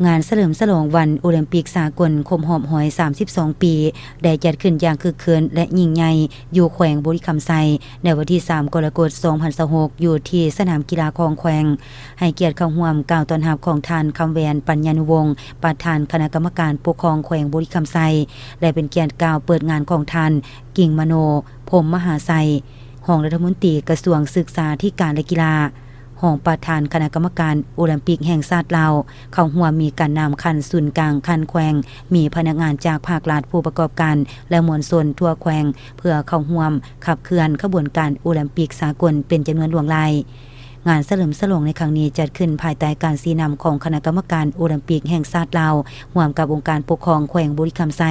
ງານສະເຫຼີມສະຫຼອງວັນໂອລິມປິກສາກົນຄົບຮອບຮ້ອຍສາມສິບສອງປີ ໄດ້ຈັດຂຶ້ນຢ່າງຄຶກຄື້ນ ແລະ ຍິ່ງໃຫຍ່ ຢູ່ແຂວງບໍລິຄຳໄຊ ໃນວັນທີສາມ ກໍລະກົດ ສອງພັນຊາວຫົກ ຢູ່ທີ່ສະໜາມກິລາຂອງແຂວງ. ໃຫ້ກຽດເຂົ້າຮ່ວມກ່າວຕ້ອນຮັບຂອງທ່ານ ຄຳແຫວນ ປັນຍານຸວົງ ປະທານຄະນະກຳມະການປົກຄອງແຂວງບໍລິຄຳໄຊ ແລະ ເປັນກຽດກ່າວເປີດງານຂອງທ່ານ ກິ່ງມະໂນ ພົມມະຫາໄຊ ຮອງລັດຖະມົນຕີກະຊວງສຶກສາທິການ ແລະ ກິລາ, ຮອງປະທານຄະນະກຳມະການໂອລິມປິກແຫ່ງຊາດລາວ. ເຂົ້າຮ່ວມມີການນຳຂັ້ນສູນກາງ, ຂັ້ນແຂວງ, ມີພະນັກງານຈາກພາກລັດ, ຜູ້ປະກອບການ ແລະ ມວນຊົນທົ່ວແຂວງ ເພື່ອເຂົ້າຮ່ວມຂັບເຄື່ອນຂະບວນການໂອລິມປິກສາກົນເປັນຈຳນວນຫຼວງຫຼາຍ. ງານສະເຫຼີມສະຫຼອງໃນຄັ້ງນີ້ຈັດຂຶ້ນພາຍໃຕ້ການຊີ້ນຳຂອງຄະນະກຳມະການໂອລິມປິກແຫ່ງຊາດລາວ ຮ່ວມກັບອົງການປົກຄອງແຂວງບໍລິຄຳໄຊ,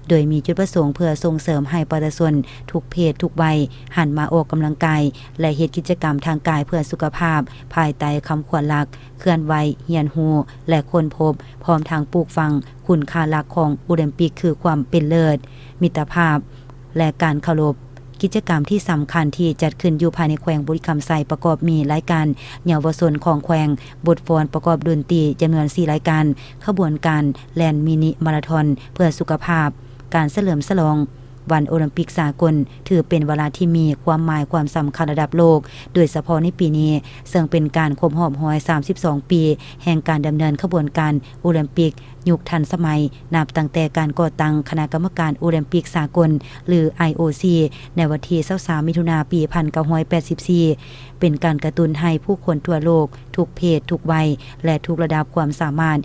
ໂດຍມີຈຸດປະສົງເພື່ອສົ່ງເສີມໃຫ້ປະຊາຊົນທຸກເພດທຸກໄວ ຫັນມາອອກກຳລັງກາຍ ແລະ ເຮັດກິດຈະກຳທາງກາຍເພື່ອສຸຂະພາບ ພາຍໃຕ້ຄຳຂວັນຫຼັກ ເຄື່ອນໄຫວ, ຮຽນຮູ້ ແລະ ຄົ້ນພົບ, ພ້ອມທັງປູກຝັງຄຸນຄ່າຫຼັກຂອງໂອລິມປິກ ຄືຄວາມເປັນເລີດ, ມິດຕະພາບ ແລະ ການເຄົາລົບ. ກິດຈະກຳທີ່ສຳຄັນທີ່ຈັດຂຶ້ນຢູ່ພາຍໃນແຂວງບໍລິຄຳໄຊ ປະກອບມີລາຍການເຍົາວະຊົນຂອງແຂວງ, ບົດຟ້ອນປະກອບດົນຕີຈຳນວນສີ່ລາຍການ, ຂະບວນການແລ່ນມິນິມາລາທອນເພື່ອສຸຂະພາບ, ການສະເຫຼີມສະຫຼອງ ວັນໂອລິມປິກສາກົນ ຖືເປັນວາລະທີ່ມີຄວາມໝາຍຄວາມສຳຄັນລະດັບໂລກ, ໂດຍສະເພາະໃນປີນີ້ ເຊິ່ງເປັນການຄົບຮອບຮ້ອຍສາມສິບສອງປີ ແຫ່ງການດຳເນີນຂະບວນການໂອລິມປິກຍຸກທັນສະໄໝ, ນັບຕັ້ງແຕ່ການກໍ່ຕັ້ງຄະນະກຳມະການໂອລິມປິກສາກົນ ຫຼື ໄອໂອຊີ ໃນວັນທີຊາວສາມ ມິຖຸນາ ປີພັນເກົ້າຮ້ອຍແປດສິບສີ່ ເປັນການກະຕຸ້ນໃຫ້ຜູ້ຄົນທົ່ວໂລກ ທຸກເພດ, ທຸກໄວ ແລະ ທຸກລະດັບຄວາມສາມາດ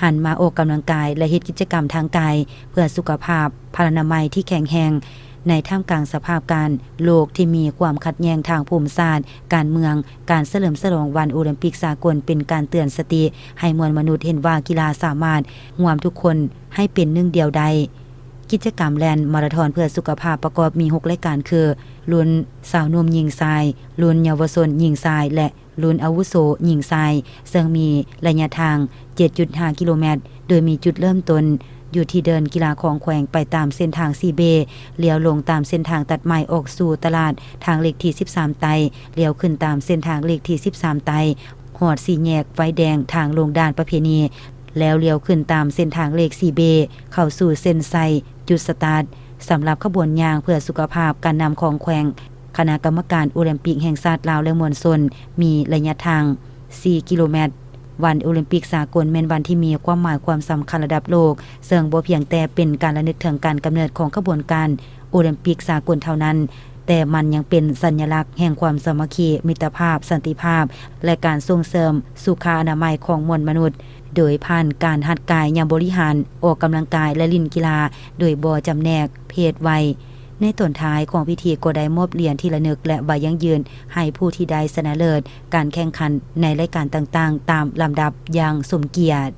ຫັນມາອອກກຳລັງກາຍ ແລະ ເຮັດກິດຈະກຳທາງກາຍ ເພື່ອສຸຂະພາບພະລານາໄມທີ່ແຂງແຮງ. ໃນທ່າມກາງສະພາບການໂລກທີ່ມີຄວາມຂັດແຍ່ງທາງພູມສາດ, ການເມືອງ, ການສະເຫຼີມສະຫຼອງວັນໂອລິມປິກສາກົນ ເປັນການເຕືອນສະຕິໃຫ້ມວນມະນຸດເຫັນວ່າກິລາສາມາດຮວມທຸກຄົນໃຫ້ເປັນໜຶ່ງດຽວໄດ້. ກິດຈະກຳແລ່ນມາລາທອນເພື່ອສຸຂະພາບປະກອບມີຫົກລາຍການ ຄື ລຸ້ນຊາວໜຸ່ມຍິງຊາຍ, ລຸ້ນເຍົາວະຊົນຍິງຊາຍ ແລະ ລຸ້ນອາວຸໂສຍິງຊາຍ, ເຊິ່ງມີໄລຍະທາງເຈັດຈຸດຫ້າກິໂລແມັດ, ໂດຍມີຈຸດເລີ່ມຕົ້ນຢູ່ທີ່ເດີ່ນກິລາຂອງແຂວງ, ໄປຕາມເສັ້ນທາງສີ່ເບ, ລ້ຽວລົງຕາມເສັ້ນທາງຕັດໃໝ່ອອກສູ່ຕະຫຼາດທາງເລກທີສິບສາມໃຕ້, ລ້ຽວຂຶ້ນຕາມເສັ້ນທາງເລກທີສິບສາມໃຕ້, ຮອດສີ່ແຍກໄຟແດງທາງລົງດ່ານປະເພນີ, ແລ້ວລ້ຽວຂຶ້ນຕາມເສັ້ນທາງເລກສີ່ເບ ເຂົ້າສູ່ເສັ້ນໄຊຈຸດສະຕາດ. ສຳລັບຂະບວນຍ່າງເພື່ອສຸຂະພາບ, ການນຳຂອງແຂວງ, ຄະນະກຳມະການໂອລິມປິກແຫ່ງຊາດລາວ ແລະ ມວນຊົນ ມີໄລຍະທາງສີ່ກິໂລແມັດ. ວັນໂອລິມປິກສາກົນແມ່ນວັນທີ່ມີຄວາມໝາຍຄວາມສຳຄັນລະດັບໂລກ, ເຊິ່ງບໍ່ພຽງແຕ່ເປັນການລະນຶກເຖິງການກຳເນີດຂອງຂະບວນການໂອລິມປິກສາກົນເທົ່ານັ້ນ, ແຕ່ມັນຍັງເປັນສັນຍະລັກແຫ່ງຄວາມສາມັກຄີ, ມິດຕະພາບ, ສັນຕິພາບ ແລະ ການສົ່ງເສີມສຸຂະອະນາໄມຂອງມວນມະນຸດ, ໂດຍຜ່ານການຫັດກາຍຍາມບໍລິຫານ, ອອກກຳລັງກາຍ ແລະ ຫຼິ້ນກິລາ ໂດຍບໍ່ຈຳແນກເພດໄວ. ໃນຕອນທ້າຍຂອງພິທີກໍໄດ້ມອບຫຼຽນທີ່ລະນຶກ ແລະ ໃບຢັ້ງຢືນໃຫ້ຜູ້ທີ່ໄດ້ຊະນະເລີດການແຂ່ງຂັນໃນລາຍການຕ່າງໆ ຕາມລຳດັບຢ່າງສົມກຽດ.